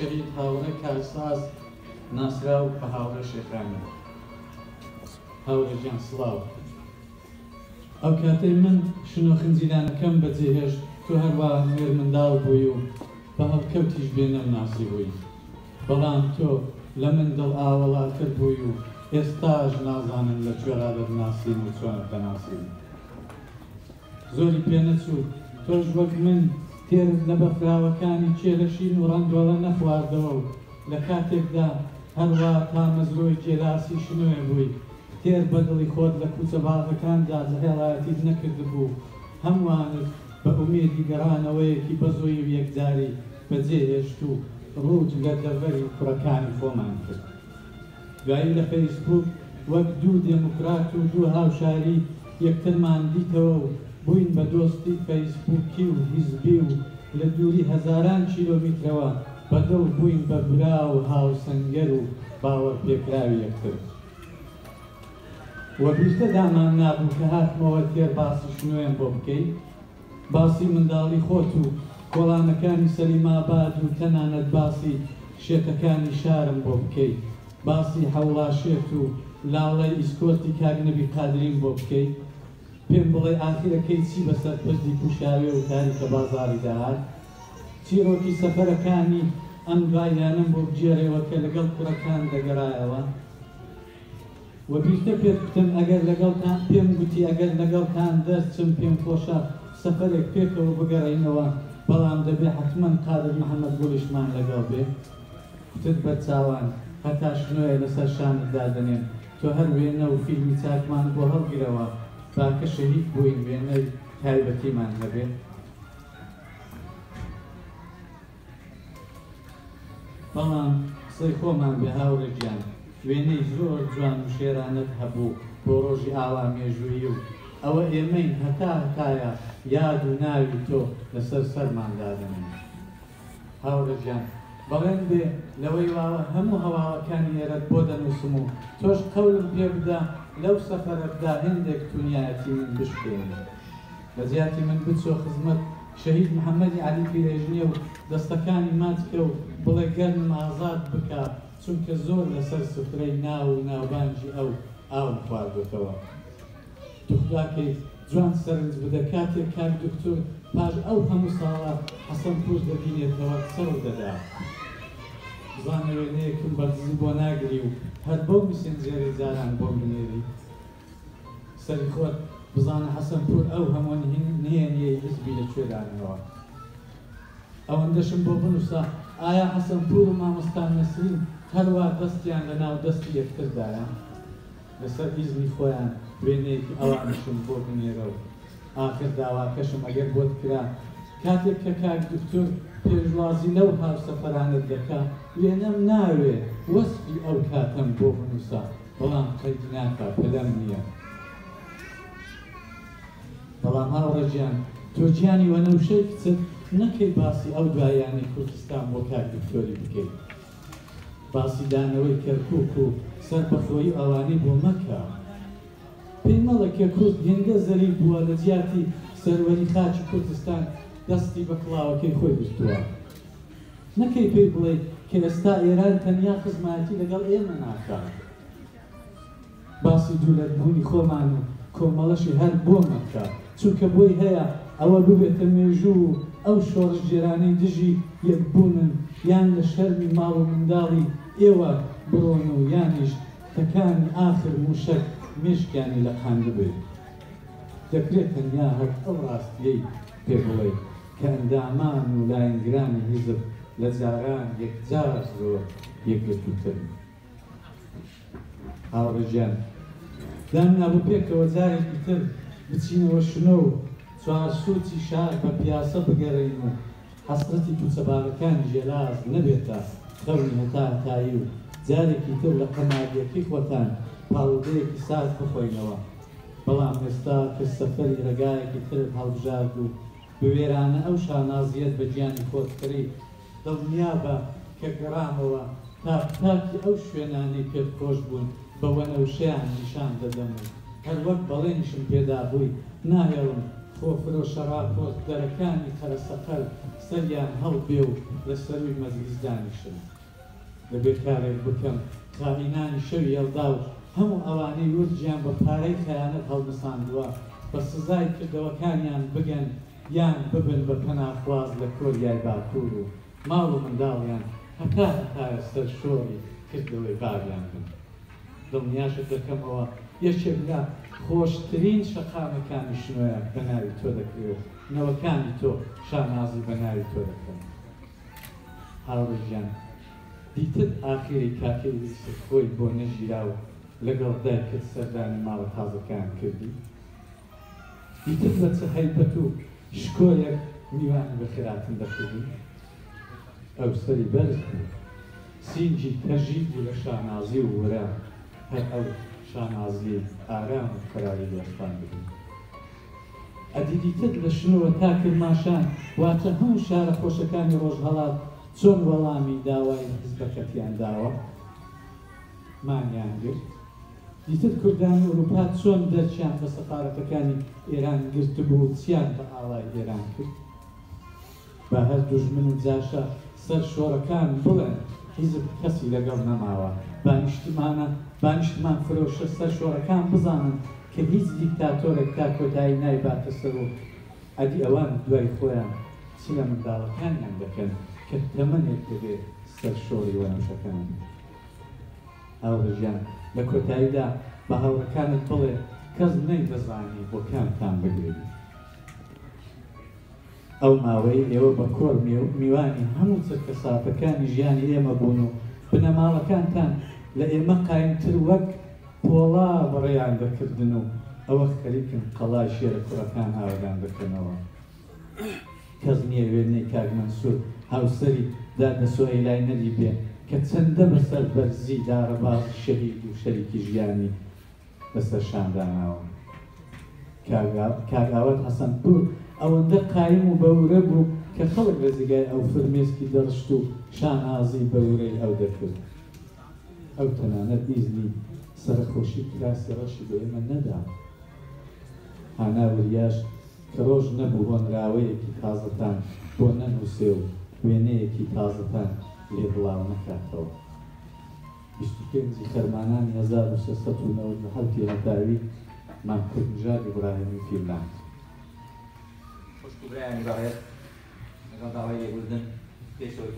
شەهید هاوڕێ کارساز ناسراو بە هاوڕێ شێخانی. هاوڕێ گیان سڵاو. ئەو کاتەی من شنۆ خنجیلانەکەم بەجێهێشت تۆ هەروا مێرمنداڵ بووی و بە هەڵکەوتیش بێ نەمناسیبووی. بەڵام تۆ لە من دڵ ئاوەڵاتر بووی و ئێستاش نازانم لە کوێڕا دەتناسیم و چۆنت دەناسیم. زۆری پێ نەچوو تۆش وەک من تێرت لە بەفراوەکانی کێلەشین و ڕەندۆڵە نەخواردەوە و لە کاتێکدا هەروا تامەزرۆی گێلاسی شنۆیە بووی، تێر بە دڵی خۆت لە کووچە باغەکاندا جحێڵایەتیت نەکردبوو، هەمووانت بە ئومێدی گەڕانەوەیەکی بەزۆیی و یەکجاری بەجێ هێشت و ڕووت لە دەڤەری کوڕەکانی خۆمان کرد. دوایی لە فەیسبووک وەک دوو دێموکرات و دوو هاوشاری یەکترمان دیتەوە و بووین بە دۆستی فەیسبووکی و حیزبی و لە دووری هەزاران کیلۆمیترەوە بە دڵ بووین بە برا و هاوسەنگەر و باوەڕپێکراوی یەکتر. وەبیرتە دامان نابوو کە هاتمەوە تێر باسی شنۆیەم بۆ بکەی؟ باسی منداڵی خۆت و کۆڵانەکانی سەلیماباد و تەنانەت باسی شێتەکانی شارم بۆ بکەی، باسی حەوڵا شێت و لاڵەی ئیسکۆرتی کاک نەبی قادریم بۆ بکەی، پێم بڵێ ئاخرەکەی چی بەسەر پردی پوشاوێ و تاریکە بازاڕیدا هات؟ چیڕۆکی سەفەرەکانی ئەم دواییانەم بۆ بگێڕێوە کە لەگەڵ کوڕەکان دەگەڕایەوە؟ وەبیرتە پێت کوتم ئەگەر لەگەڵتان پێم گوتی ئەگەر لەگەڵتان دەرچم پێم خۆشە سەفەرێک پێکەوە بگەڕێینەوە بەڵام دەبێ حەتمەن قادر محەمەد گوڵیشمان لەگەڵ بێ کوتت بەرچاوان هەتا شنۆیە لەسەر شانت دادەنێم تۆ هەر وێنە و فیلمی چاکمان بۆ هەڵگرەوە با کە شەهید بووین وێنەی تایبەتیمان هەبێ. بەڵام قسەی خۆمان بێ هاوڕێ گیان، وێنەی زۆر جوان و شێرانەت هەبوو بۆ ڕۆژی ئاوا مێژوویی و ئەوە ئێمەین هەتا هەتایە یاد و ناوی تۆ لەسەر سەرمان دادەنێین. هاوڕێ گیان بەڵێن بێ لەوەی واوە هەموو هەواڵەکانی ئێرەت بۆ دەنووسم و تۆش قەولم پێ بدە لەو سەفەرەتدا هێندێک تونیایەتی من بشکێنی. لە جیاتی من بچۆ خزمەت شەهید محەمەدی عەلی پیرێژنێ و دەستەکانی ماچ کە و بڵێ گەرمم ئازاد بکە چونکە زۆر لەسەر سفرەی ناو و ناوبانگی ئەو ئاوم خواردۆتەوە. توخوا کەی جوان سەرنج بدە کاتێک کاک دوکتور پاش ئەو هەموو ساڵە حەسەن پوور دەبینێتەوە چ ڕوودەدا؟ بزانە وێنەیەکم بە دزی بۆ ناگری و هەر بەو میسێنجێرەی جاران بۆم بنێری؟ سەری خۆت بزانە حەسەن پور ئەو هەموو نهێنیەی حزبی لە کوێ داناوە؟ ئەوەندەشم بۆ بنوسە ئایا حەسەن پور و مامۆستا نەسرین هەروا دەستیان لە ناو دەستی یەکتردایە؟ لەسەر ئیزنی خۆیان وێنەیەکی ئەوانیشم بۆ بنێرە و ئاخر داواکەشم ئەگەر بۆت کرا کاتێک کە کاک دکتور پێشوازی لەو هاوسەفەرانەت دەکا وێنەم ناوێ وەسفی ئەو کاتەم بۆ بنوسە. بەڵام قەید ناکا پەلەم نیە. بەڵام هاوڕێ گیان تۆ گیانی وەنەوشەی کچت نەکەی باسی ئەو دواییانەی کوردستان بۆ کاک دکتۆری بکەی باسی دانەوەی کەرکوک و سەربەخۆیی و ئەوانەی بۆ مەکە پێی مەڵێ کە کورد هێندە زەلیل بووە لە جیاتی سەروەری خاکی کوردستان دەستی بە کڵاوەکەی خۆی گرتووە. نەکەی پێی بڵێی کە ئێستا ئێران تەنیا خزمایەتی لەگەڵ ئێمە ناکا. باسی دوولەتبوونی خۆمان و کۆمەڵەشی هەر بۆ مەکە، چونکە بۆی هەیە ئەوە ببێتە مێژوو و ئەو شۆڕشگێرانەی دژی یەکبوونن یان لە شەرمی ماڵ و منداڵی ئێوە بڕۆن و یانیش تەکانی ئاخر مووشەک مێشکیانی لەقاندبێ. دەکرێ تەنیا هەر ئەو ڕاستییەی پێ بڵێی کە ئەندامان و لایەنگرانی حیزب لە جاران یەکجار زۆر یەکگرتووترن. هاوڕێ گیان، دامنابوو پێکەوە جارێکی تر بچینەوە شنۆ و چوارسووچی شار بە پیاسە بگەڕێین و حەسرەتی کوچەباغەکانی ژێلاز نەبێتە خەونی هەتا هەتایی و جارێکی تر لە قەمارییەکەی خۆتان پاڵوودەیەکی سارد بخۆینەوە. بەڵام ئێستا کە سەفەری ڕێگایەکی ترت هەڵبژارد و بوێرانە ئەو شانازییەت بە گیانی خۆت کڕی، دڵنیابە کە گەڕامەوە تاک تاکی ئەو شوێنانەی پێت خۆش بوون بە وەنەوشەیان نیشان دەدەم و هەر وەک بەڵێنیشم پێدابووی ناهێڵم خۆفرۆشە ڕاپۆرتدەرەکانی قەرەسەقەل سەریان هەڵبێ و لە سەرووی مەجلیس دانیشن. دەبێ کارێک بکەم خائینانی شەوی یەڵدا و هەموو ئەوانەی ورجیان بە پارەی خەیانەت هەڵنساندووە بە سزای کردەوەکانیان بگەن یان ببن بە پەناخواز لە کۆریای باکوور و ماڵ و منداڵیان هەتا هەتایە سەرشۆڕی کردەوەی بابیان بن. دڵنیاشت دەکەمەوە یەکێک لە خۆشترین شەقامەکانی شنۆیە بە ناوی تۆ دەکرێ و نەوەکانی تۆ شانازی بە ناوی تۆ دەکەن. هاوڕێ گیان دیتت ئاخیری کاکە ئیدریست خۆی بۆ نەگیرا و لەگەڵ دایکت سەردانی ماڵە تازەکەیان کردی؟ دیتت بە چ هەیبەت و شکۆیەک میوانی بەخێرهاتن دەکردی؟ ئەو سەری بەرز بوو، سینگی تەژی بوو لە شانازی و ورە، هەر ئەو شانازیەی ئارام و قەراری لێ ئەستاندبوو. ئەدی دیتت لە شنۆوە تا کرماشان، واتە هەموو شارە خۆشەکانی ڕۆژهەڵات چۆن وەڵامی داوای حیزبەکەتیان داوە؟ مانیان گرت؟ دیتت کوردانی ئورووپا چۆن دەرکیان بە سەفارەتەکانی ئێران گرتبوو و چیان بە ئاڵای ئێران کرد؟ با هەر دوژمن و جاشە سەر شۆڕەکان بڵێن حیزب کەسی لەگەڵ نەماوە، با نیشتمانە با نیشتمان فرۆشە سەر شۆڕەکان بزانن کە هیچ دیکتاتۆرێک تا کۆتایی نایباتە سەر و ئەدی ئەوان دوای خۆیان چ لە منداڵەکانیان دەکەن کە تەمەنێک دەبێ سەر شۆڕی وەنەوشەکان بن. هاوڕێ گیان لە کۆتاییدا بە هاوڕێکانت بڵێ کەس نەیدەزانی بۆ کامتان بگرین. ئەو ماوەیەی ئێوە بە کۆڕ میوانی هەموو چرکەساتەکانی ژیانی ئێمە بوون و بنەماڵەکانتان لە ئێمە قایمتر وەک پۆڵا بەڕێیان دەکردن و ئەوە خەریکن قەڵای شێرە کوڕەکان ئاوەدان دەکەنەوە. کەس نییە وێنەی کاک مەنسوور هاوسەری دادە سوهەیلای نەدیبێ کە چەندە بە سەربەرزی دارەبازی شەهید و شەریکی ژیانی لەسەر شان داناوە. کاک ئاوات حەسەنپوور ئەوەندە قایم و بە ورە بوو کە خەڵک لە جێگای ئەو فرمێسکی دەڕشت و شانازی بە ورەی ئەو دەکرد. ئەو تەنانەت ئیزنی سەرەخۆشی کراسی ڕەشی بە ئێمە نەدا. هانا وریاش کە ڕۆژ نەبوو هۆنراوەیەکی تازەتان بۆ نەنووسێ و وێنەیەکی تازەتان لێ بڵاو نەکاتەوە. 25 ی خەرمانانی 1397 ی هەتاوی، مام کوردنژاد ئیبراهیمی فینلاند. خوشک و برایانی بەڕێز، لەگەڵ داوای لێبوردن پێش ئەوەی.